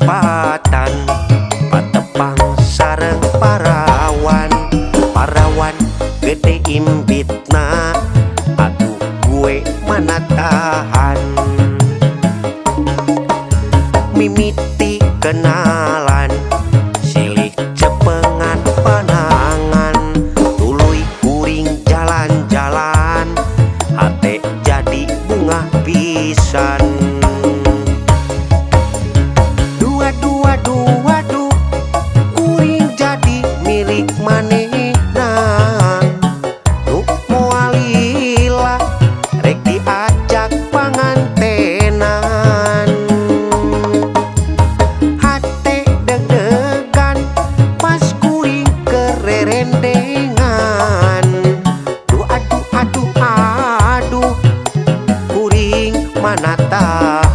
Kasempatan patepang sareng parawan. Parawan gede imbitna, aduh, gue mana tahan. Mimiti kenalan, silih cepengan panangan, tuluy kuring jalan-jalan, hate jadi bungah pisan. Dua dua dua duh, kuring jadi milik manehna. Nu moal lila rek diajak pangantenan. Hate deg-degan pas kuring kererendengan. Duh, aduh, aduh, aduh, kuring mana tahan.